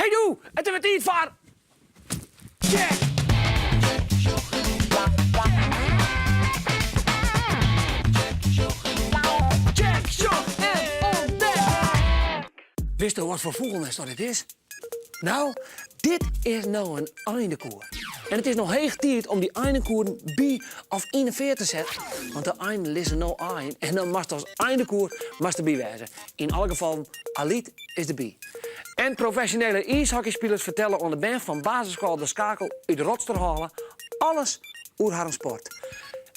Hey doe, it is wer tiid foar Tsjek! Tsjek, sjoch en ûntdek! Witsto wat foar fûgelnest dat dit is? No, dit is no in eindekoer. En it is no heech tiid om dy eindekoeren by of yn 'e feart te setten. Want de einen lizze no aaien en dan moatst as eindekoer moatst derby wêze. Yn alle gefallen, Alyt is derby. En profesjonele iishockeyspilers fertelle oan de bern fan basisskoalle De Skakel út Rotsterhaule alles oer harren sport.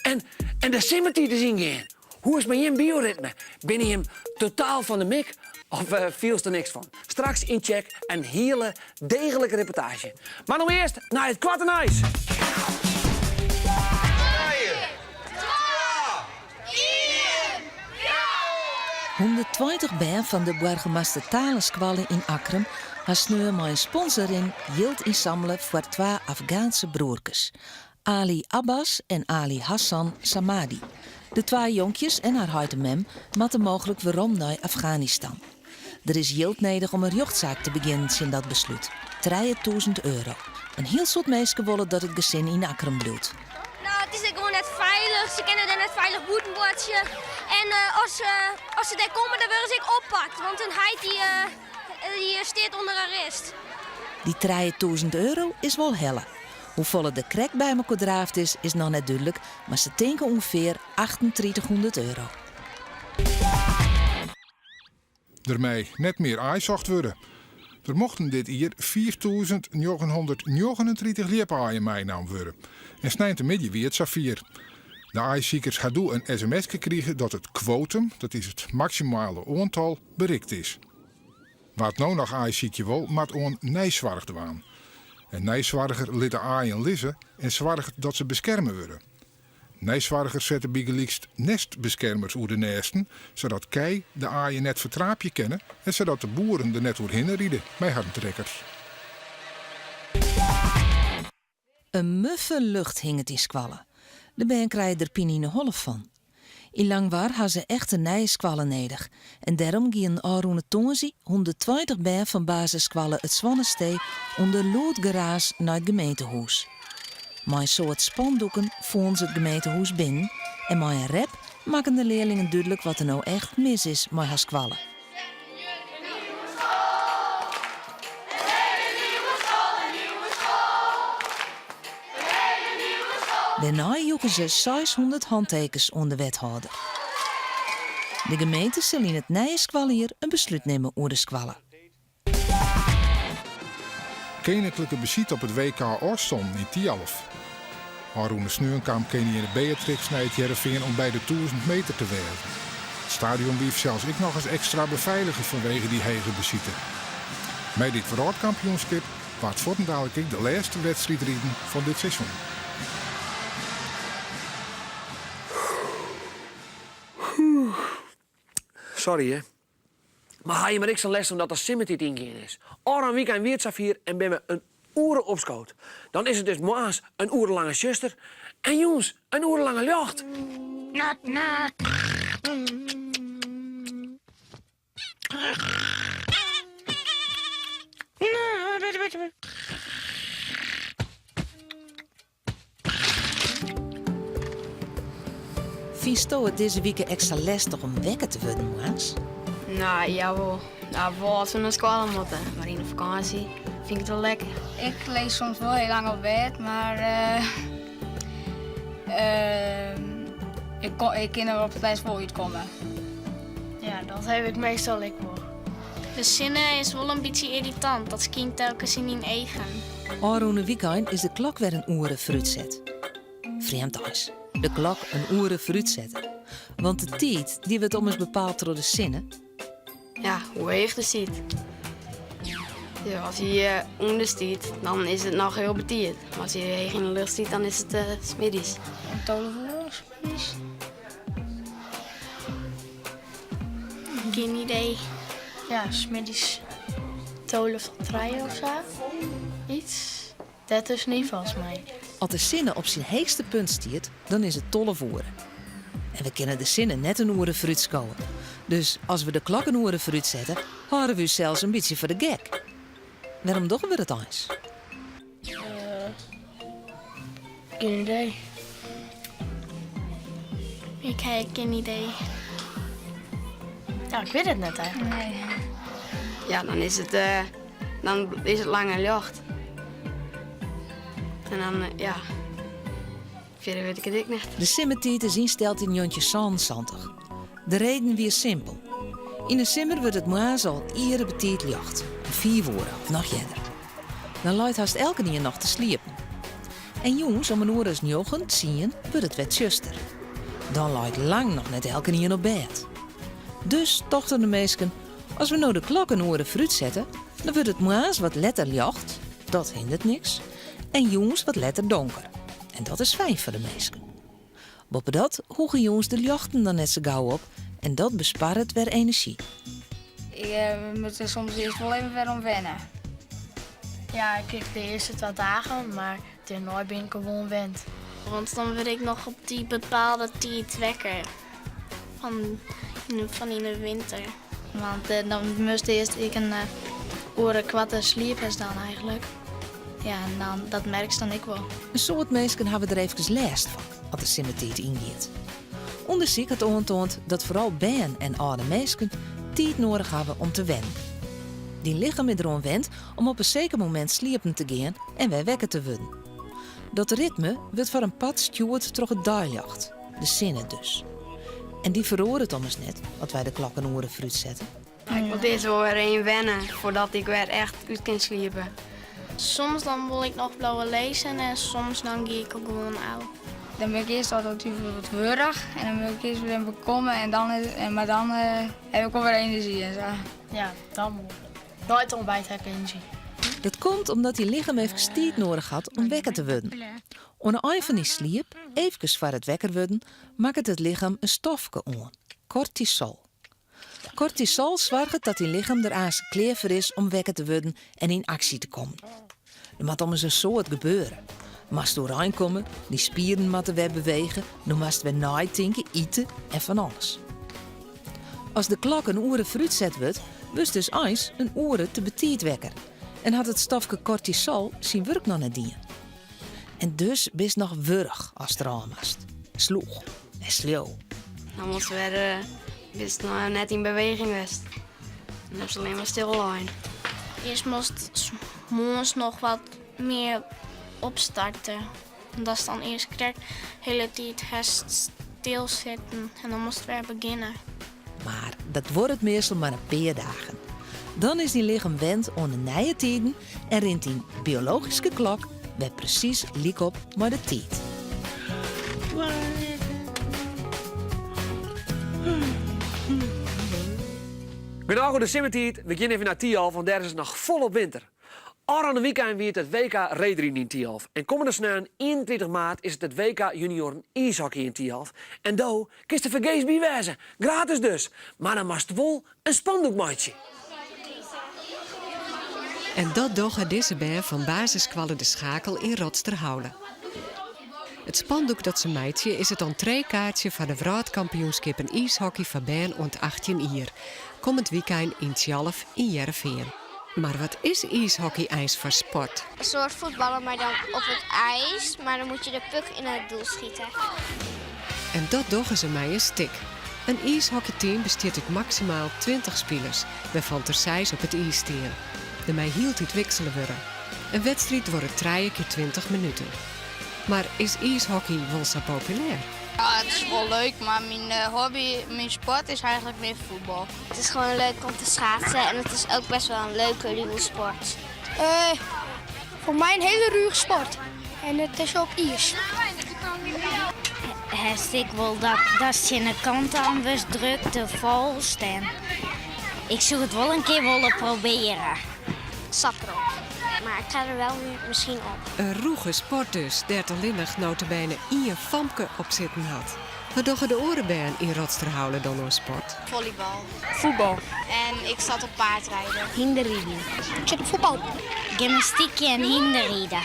En, en de simmertiid is yngean! Hoe is it mei jim bioritme? Binne jim totaal fan de mik of fielst der niks fan? Straks yn Tsjek in hiele deeglike reportaazje. Mar no earst nei it koarte nijs! 120 bern fan de Boargemaster Thalenskoalle yn Akkrum ha sneon mei in sponsorrin jild ynsammele foar twa Afgaanse broerkes, Ali Abbas en Ali Hassan Samadi. De twa jonkjes en har heit en mem moatte mooglik werom nei Afganistan. Der is jild nedich om in rjochtsaak te begjinnen tsjin dat beslút, 3000 euro. In hiel soad minsken wolle dat it gesin yn Akkrum bliuwt. No, it is dêr gewoan net feilich. Se kinne dêr net feilich bûten boartsje. En as, as se dêr komme, dan wurde se ek oppakt, want hun heit dy, dy stiet ûnder arrest. Dy 3000 euro is wol helle. Hoefolle der krekt by mekoar draafd is, is noch net dúdlik, mar se tinke ûngefear 3800 euro. Der mei net mear aaisocht wurde. Der mochten dit jier 5939 ljipaaien meinaam wurde. En sneintemiddei wie it safier. De aaisikers ha doe in sms-ke krige dat it kwotum, dat is it maksimale oantal, berikt is. Wa't no noch aaisykje wol, moat oan neisoarch dwaan. In neisoarger lit de aaien lizze en soarget dat se beskerme wurde. Neisoargers sette bygelyks nestbeskermers oer de nêsten, sadat kij de aaien net fertraapje kinne en sadat de boeren der net oerhinne ride mei harren trekkers. In muffe lucht hinget yn skoalle. De bern krije der pine yn 'e holle fan. Yn Langwar ha se echt in nije skoalle nedich en dêrom gienen ôfrûne tongersdei 120 bern fan basisskoalle It Swannestee ûnder lûd geraas nei it gemeentehûs. Mei in soad spandoeken foelen se it gemeentehûs binnen en mei in rap makken de learlingen dúdlik wat der no echt mis is mei har skoalle. Dêrnei joegen se 600 hantekens oan de wethâlder. De gemeente sil yn it nije skoaljier in beslút nimme oer de skoalle. Keninklike besite op it WK ôfstannen yn Thialf. Ofrûne sneon kaam keninginne Beatrix nei It Hearrenfean om by de 1000 meter te wêzen. It stadion wie fansels ek nochris ekstra befeilige fanwege dy hege besite. Mei dit wrâldkampioenskip waard fuortendalik ek de lêste wedstriid riden fan dit seizoen. Sorry hear. Mar ha jim ek sa'n lêst omdat de simmertiid yngien is? Ofrûne wykein wie it safier en binne we in oere opskood. Dan is it dus moarns in oere langer tsjuster en jûns in oere langer ljocht. Fynsto it dizze wike ek sa lestich om wekker te wurden moarns? No, jawol. No, wol as we nei skoalle moatte. Mar yn de fakânsje fyn ik it wol lekker. Ik lis soms wol hiel lang op bêd, mar ik, ik kin der op it lêst wol útkomme. Ja, dat haw ik meastal ek wol. De sinne is wol in bytsje yrritant, dat skynt telkens yn dyn eagen. Ofrûne wykein is de klok wer in oere foarútset. Frjemd eins, de klok in oere foarútsette. Want de tiid dy wurdt ommers bepaald troch de sinne. Ja, hoe heech er stiet. Ja, as hy ûnder stiet, dan is it noch hiel betiid. Mar as hy heech yn de lucht stiet, dan is it 's middeis. Om tolve oere, 's middeis. Gjin idee. Ja, 's middeis tolve tot trije of sa. Iets dêrtuskenyn folgens my. As de sinne op syn heechste punt stiet, dan is it 12 oere. En we kinne de sinne net in oere foarútskowe. Dus as we de klok in oere foarútsette, hâlde we ússels in bytsje foar de gek. Wêrom dogge we dat eins? Gjin idee. Ik ha ek gjin idee. Ja, ik wit it net eigentlik. Nee. Ja, dan is it, eh, dan is it langer ljocht. En dan, eh, ja, fierder wit ik it ek net. De simmertiid is ynsteld yn 1977. De reden wie simpel. Yn 'e simmer wurdt it moarns al iere betiid ljocht, om fiif oere of noch earder. Dan leit hast elkenien noch te sliepen. En jûns om in oere as njoggen, tsien wurdt it wer tsjuster. Dan leit lang noch net elkenien op bêd. Dus tochten de minsken, as we no de klok in oere foarút sette, dan wurdt it moarns wat letter ljocht, dat hindert niks, en jûns wat letter donker. En dat is fijn foar de minsken. Boppedat hoege jûns de ljochten dan net sa gau op en dat besparret wer enerzjy. Ik moat der soms earst wol even wer oan wenne. Ja, ik ek de earste twa dagen, mar dêrnei bin ik der wol oan wend. Want dan wurd ik noch op dy bepaalde tiid wekker fan fan yn de winter. Want dan moatst earst ek in oere koarter sliepe hast dan eigentlik. Ja, en dan, dat merkst dan ek wol. In soad minsken hawwe der eefkes lêst fan as de simmertiid yngiet. Undersyk hat oantoand dat foaral bern en âlde minsken tiid noadich hawwe om te wennen. Dyn lichem is deroan wend om op in seker momint sliepen te gean en wer wekker te wurden. Dat ritme wurdt foar in part stjoerd troch it deiljocht, de sinne dus. En dy feroaret ommers net as wy de klok in oere foarút sette. Ik moat earst wol wer even wenne foardat ik wer echt út kin sliepe. Soms dan wol ik noch bliuwe lizzen en soms dan gean ik al gewoan ôf. Dan bin ik earst altyd even wat wurch en dan moat ik earst wer even bekomme en dan is, mar dan ha ik wol wer enerzjy en sa. Ja, dan wol. Nei it ontbijt ha ik enerzjy. Dat komt omdat dyn lichem eefkes tiid noadich hat om wekker te wurden. Oan 'e ein fan dyn sliep, eefkes foar it wekker wurden, makket it lichem in stofke oan, kortisol. Kortisol soarget dat dyn lichem der aanst klear foar is om wekker te wurden en yn aksje te kommen. Der moat ommers in soad gebeure. Moatst oerein komme, dyn spieren moatte wer bewege, do moatst wer neitinke, ite en fan alles. As de klok in oere foarút set wurdt, wurdst dus eins in oere te betiid wekker en hat it stofke kortisol syn wurk noch net dien. En dus bist noch wurch ast derôf moatst. Slûch en sleau. Dan moatst wer, bist noch net yn beweging west. Dan hast allinne mar stil lein. Earst moatst moarns noch wat mear opstarte. Datst dan earst krekt hiele tiid hast stilsitten en dan moatst wer begjinne. Mar dat duorret meastal mar in pear dagen. Dan is dyn lichem wend oan de nije tiden en rint dyn biologyske klok wer presys lykop mei de tiid. Genôch oer de simmertiid, we gean even nei Thialf, want dêr is it noch folop winter. Ofrûne wykein wie it it WK reedriden yn Thialf en kommende sneon 31 maart is it it WK junioaren iishockey yn Thialf en do kinst der fergees by wêze, gratis dus, mar dan moatst wol in spandoek meitsje. En dat dogge dizze bern fan basisskoalle De Schakel yn Rotsterhaule. It spandoek dat se meitsje is it entreekaartsje foar de wrâldkampioenskippen iishockey foar bern oant 18 jier, kommend wykein yn Thialf yn Hearrenfean. Mar wat is iishockey eins foar sport? In soart fuotballen, mar dan op it ijs, mar dan moet je de puck in het doel schieten. En dat dogge se mei in stick. In iishockeyteam bestiet út maksimaal 20 spilers, wêrfan't der seis op it iis stean. Der mei hieltyd wiksele wurde. In wedstriid duorret trije kear 20 minuten. Mar is iishockey wol sa populêr? Ja, it is wol leuk, mar myn hobby, myn sport is eigentlik mear fuotbal. Het is gewoon leuk om te schaatsen en het is ook best wel een leuke ruwe sport. Uh, foar my in hiele ruge sport. En it is op iis. Hast ek wol dat datst tsjin de kant oan wurdst drukt, de falst en ik soe it wol in kear wolle probearje. Sap erop. Maar ik ga er wel nu misschien op. In rûge sport dus, dêr't allinnich notabene ien famke op sitten hat. Wat dogge de oare bern yn Rotsterhaule dan oan sport? Volleybal. Voetbal. En ik zat op paardrijden. Hynderriden. Ik sit op fuotbal. Gymnastykje en hynderriden.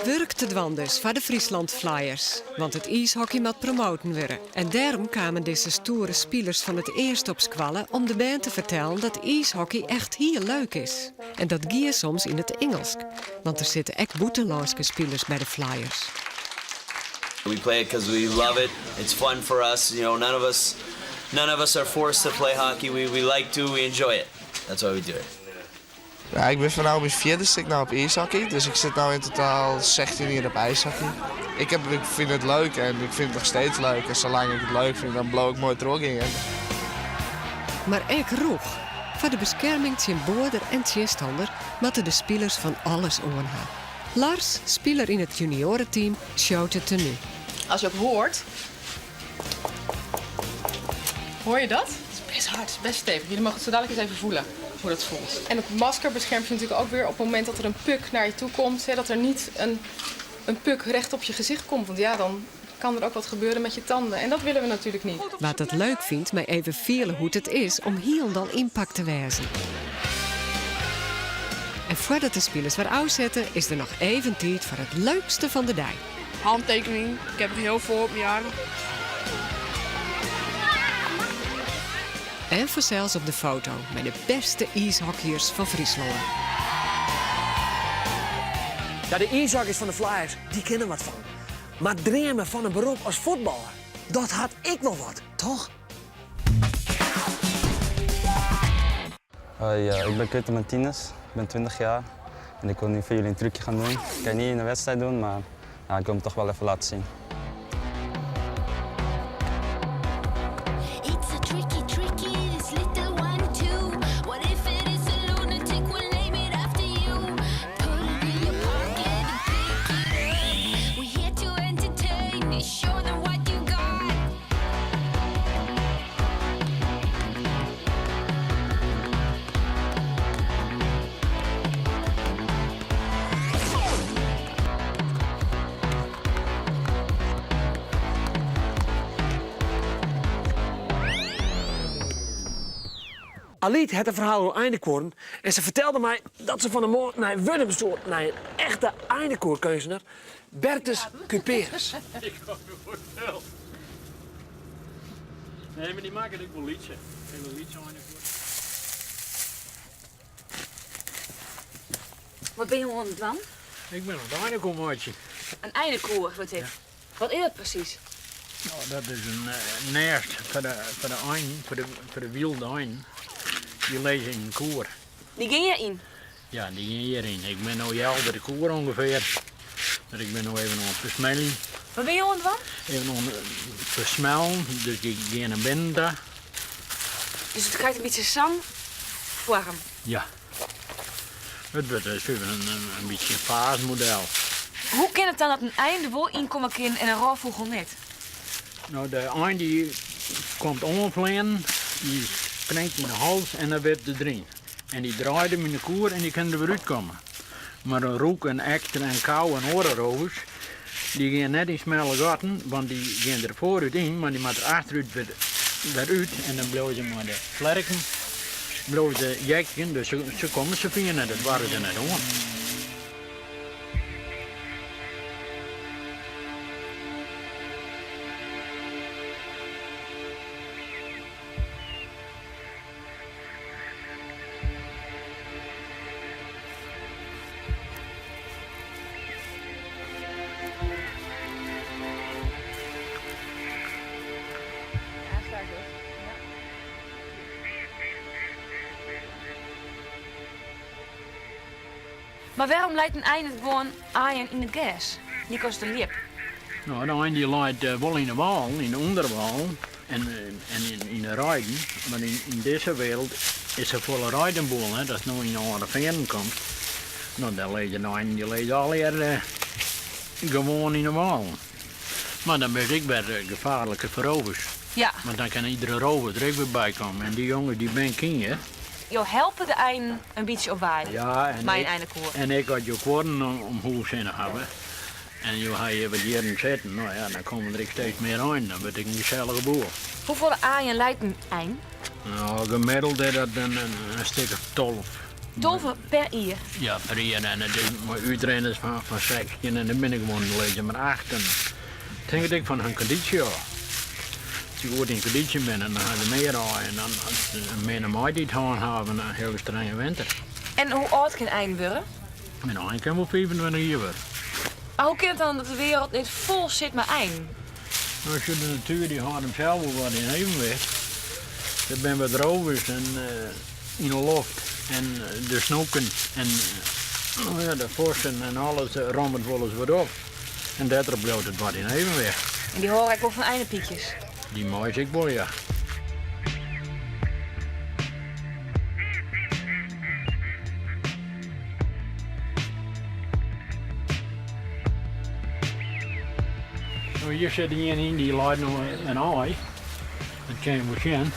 Wurk te dwaan dus foar de Friesland Flyers, want it iishockey moat promoten wurde. En dêrom kamen dizze stoere spilers fan it earst op skoalle om de bern te fertellen dat iishockey echt hiel leuk is. En dat gie soms yn it Ingelsk, want der sitte ek bûtenlânske spilers by de Flyers. We play it because we love it. It's fun for us. You know, none of us none of us are forced to play hockey. We we like to, we enjoy it. That's why we do it. Ja, ik bin fan no myn fjirde stik no op iishockey, dus ik sit no yn totaal 16 jier op iishockey. Ik, heb, ik fyn it leuk en ik fyn it noch steeds leuk. En salang ik it leuk fyn, dan bliuw ik moai trochgean. Mar ek rûch. Foar de beskerming tsjin boarder en tsjinstanner moatte de spilers fan alles oan ha. Lars, spiler yn it junioareteam, showt it tenu. As je ook hoort. Hoor je dat? Het is best hard, het is best stevig. Jullie mogen het zo dadelijk eens even voelen hoe dat voelt. En het masker beschermt je natuurlijk ook weer op het moment dat er een puck naar je toe komt. Hè, dat er niet een, een puck recht op je gezicht komt. Want ja, dan kan er ook wat gebeuren met je tanden. En dat willen we natuurlijk niet. Wa't it leuk fynt, mei even fiele hoe't it is om hielendal ynpakt te wêzen. En foardat de spilers wer ôfsette, is der noch even tiid foar it leukste fan de dei. Handtekening, ik heb er heel veel op mijn arm. En fansels op de foto mei de bêste iishockeyers fan Fryslân. Ja, de iishockeyers fan de Flyers, dy kinne wat fan. Mar dreame fan in berop as fuotballer, dat hat ek wol wat, toch? Hoi, eh, ik ben Curtin Martinez, ik ben 20 jaar en ik wil nu voor jullie een trucje gaan doen. Ik kan het niet in de wedstrijd doen, maar ja, ik wil hem toch wel even laten zien. It's a tricky, tricky, this little one too. What if it is a lunatic? We'll name it after you. Put it in your pocket and pick it up. We're here to entertain. Show them what you got. Aliet hat in ferhaal oer einekuorren en se fertelde my dat se fan 'e moarn nei Wurdum soe nei in echte einekoerkeunstner, Bertus Cuperus. Nee, mar dy makket ek wol lytse. Hiele lytse einekuorren. Wat binne jo oan it dwaan? Ik bin oan it einekoer meitsjen. In einekoer wurdt dit. Wat is dat presys? No, dat is in nêst foar de, foar de einen, foar de, foar de wylde einen. Dy lizze yn in koer. Dy gean hjir yn? Ja, dy gean hjir yn. Ik bin no healwei de koer ûngefear. Mar ik bin no even oan it fersmeljen. Wat binne jo oan it dwaan? Even oan it fersmellen, dus dy gean nei binnen ta. Dus it krijt in bytsje sa'n foarm? Ja. It wurdt dus even in, in bytsje in faasmodel. Hoe kin it dan dat in ein der wol ynkomme kin en in rôffûgel net? No, de ein dy komt oanfleanen, dy springt yn de hals en dan wipt er deryn. En dy draait him yn de koer en dy kin der wer útkomme. Mar in roek, in ekster en kao en oare rovers, dy gean net yn smelle gatten, want dy gean der foarút yn, mar dy moat der achterút wer, wer út en dan bliuwe se mei de flerken bliuwe se jekjen, dus se, se komme sa fier net, dat doare se net oan. Mar wêrom leit in ein net gewoan aaien yn it gers, lykas de ljip? No, de ein dy leit eh, wol yn de wâlen, yn de ûnderwâlen en, eh, en yn, yn de reiden. Mar yn, yn dizze wereld is der folle reidenboel, hè. Ast no yn de Alde Feanen komst, no, dêr lizze de einen, dy lizze allegear eh, gewoan yn de wâlen. Mar dan bist ek wer gefaarliker foar rovers. Ja. Want dan kin iedere rover der ek wer by komme. En dy jonges dy binne kien. Jo helpe de einen in bytsje op wei Ja, en mei in ik, einekoer. en ek as jo kuorren om, om hûs hinne hawwe en jo ha hjir wat jierren sitten, no ja, dan komme der ek steeds mear einen. Dan wurdt ek in gesellige boel. Hoefolle aaien leit in ein? No, gemiddeld is dat in, in, in stik of 12. 12 per jier? Ja, per jier. En it is mei útrinners fan 16 en der binne gewoan lizze mar 8. En it hinget ek fan hun kondysje ôf. As se goed yn kondysje binne, dan ha se mear aaien en dan as se in minne maitiid hân hawwe, in hiele strenge winter. En hoe âld kin ein wurde? In ein kin wol 25 jier wurde. Mar hoe kin it dan dat de wereld net fol sit mei einen? No sjoch, de natuer dy hâldt himsels wol wat yn evenwicht. Der binne wat rovers en yn de loft en de snoeken en no ja, de vossen en alles rommet wolris wat op. En dêrtroch bliuwt it wat yn evenwicht. En dy hâlde ek wol fan einepykjes? Dy meis ek wol, ja. No, hjir sit ien yn, dy leit no in aai. Dat kin je wol sjen.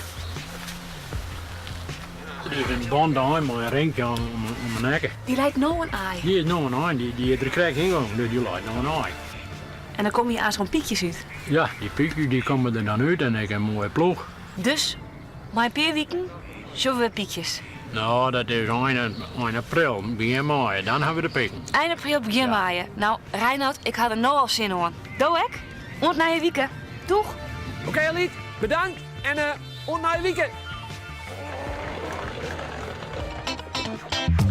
It is in bandein mei in rinkje om 'e nekke. Dy leit no in aai? Dy is no in aai, dy is der krekt yngongen, dus dy leit no in aai. En dan komme hjir aanst gewoan pykjes út? Ja, dy pykjes dy komme der dan út en ek in moaie ploech. Dus mei in pear wiken sjogge we wer pykjes? No, dat is ein, ein april, begjin maaie. Dan hawwe we de piken. Ein april, begjin maaie. No, Reinoud, ik ha der no al sin oan. Do ek? Oant nije wike. Doeg! Oké Alyt, bedankt en uh, oant nije wike!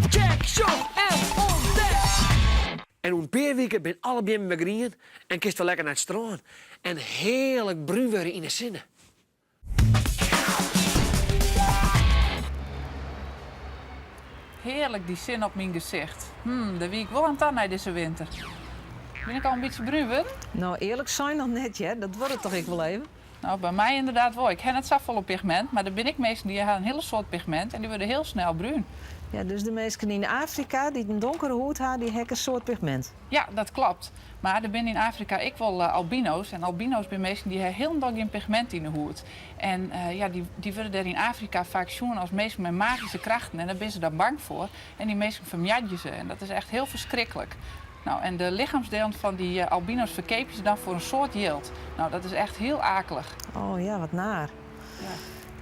Check, sjoch en ûntdek! En oer in pear wike binne alle beammen wer grien en kinst wer lekker nei it strân en hearlik brún wurde yn 'e sinne. Hearlik dy sinne op myn gesicht. Hmm, dêr wie ik wol oan ta nei dizze winter. Bin ik al in bytsje brún wurden? No, earlik sein noch net hear. Dat duorret toch ek wol even? No, by my ynderdaad wol. Ik ha net safolle pigment, mar der binne ek minsken dy ha in hiele soad pigment en dy wurde hiel snel brún. Ja, dus de minsken yn Afrika dy't in donkere hûd ha, dy ha ek in soad pigment? Ja, dat klopt. Mar der binne yn Afrika ek wol albino's. En albino's binne minsken dy ha hielendal gjin pigment yn 'e hûd. En ja, dy wurde dêr yn Afrika faak sjoen as minsken mei magyske krachten. En dêr binne se dan bang foar. En dy minsken fermoardzje se. En dat is echt hiel ferskriklik. No, en de lichemsdielen fan dy albino's ferkeapje se dan foar in soad jild. No, dat is echt hiel aaklich. Oh ja, wat naar.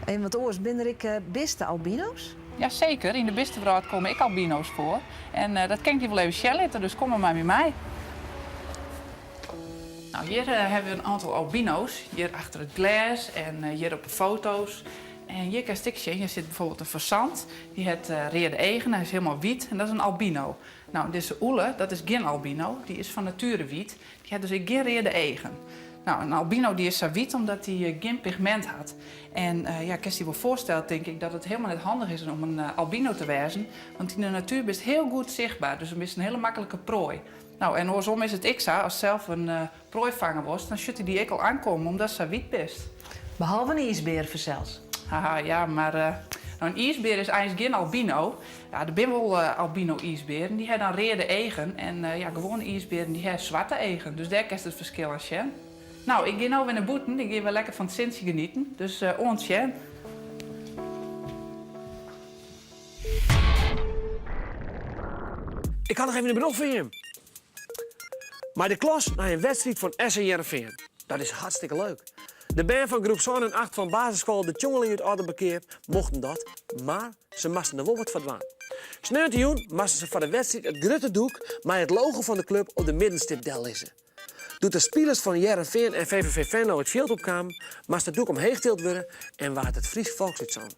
Even wat oars, binne der ek biste-albino's? Ja seker, yn de bistewrâld komme ek albino's foar. En dat kin ik dy wol even sjen litte, dus kom mar mei my mei. No, hjir hawwe we in oantal albino's, hjir achter it glês en hjir op de foto's. En hjir kinst ek sjen, hjir sit bijvoorbeeld in fazant, dy hat reade eagen, hy is hielendal wyt en dat is in albino. No, dizze ûle, dat is gjin albino, dy is fan natuere wyt. Dy hat dus ek gjin reade eagen. No, in albino dy is sa wyt omdat dy gjin pigment hat. En ja, kinst dy wol foarstelle, tink ik, dat it hielendal net handich is om in albino te wêzen, want yn de natuer bist hiel goed sichtber, dus dan bist in hiele maklike proai. No, en oarsom is it ek sa, ast sels in proai fange wolst, dan sjocht dy dy ek al oankommen omdatst sa wyt bist. Behalve in iisbear fansels. Haha, ja, mar no, in iisbear is eins gjin albino. Ja, der binne wol albino iisbearen, dy ha dan reade eagen. En ja, gewoane iisbearen dy ha swarte eagen. Dus dêr kinst it ferskil oan sjen. No, ik gean no wer nei bûten. Ik gean wer lekker fan it sintsje genieten. Dus oant sjen. Ik ha noch even in berjocht foar jim. Mei de klas nei in wedstriid fan SC Hearrenfean. Dat is hartstikke leuk. De bern fan groep 7 en 8 fan basisskoalle De Tjongeling út Aldeberkeap mochten dat, mar se moasten der wol wat foar dwaan. Sneontejûn moasten se foar de wedstriid it grutte doek mei it logo fan de klup op de middenstip dellizze. Doe't de spilers fan Hearrenfean en VVV Venlo it fjild opkamen, moast it doek omheech tild wurde en waard it Frysk folksliet songen.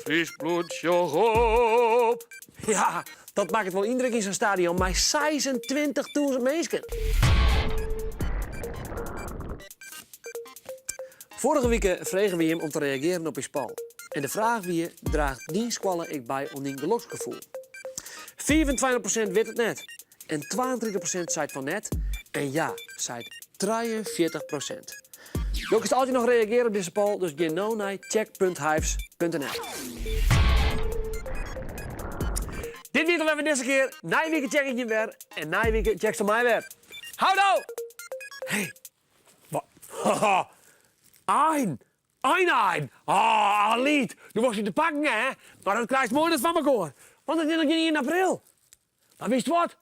Frysk bloed sjoch op! Ja, dat makket wol yndruk yn sa'n stadion mei 26.000 minsken. Foarige wike fregen we jim om te reagearjen op ús poll. En de fraach wie, draacht dyn skoalle ek by oan dyn geloksgefoel? 25% wit it net en 32% seit fan net en ja seit 43%. Jo kinst altyd noch reagearje op dizze poll, dus gean no nei check.hyves.nl. Dit wie it alwer foar dizze kear. Nije wike check ik jim wer en nije wike checksto my wer. Houdoe! Hey, wat? Haha! Ein! Ein, ein! Ah, Alyt, do wolst dy te pakken, hè? Mar dat krijst moai net foar mekoar, want it is noch gjin ien april. Mar witst wat?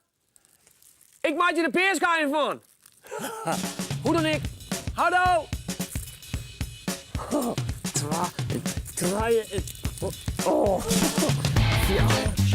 Ik meitsje der peaskeien fan. Hoe dan ek, houdoe! Twa, trije, oh. De Jouwer.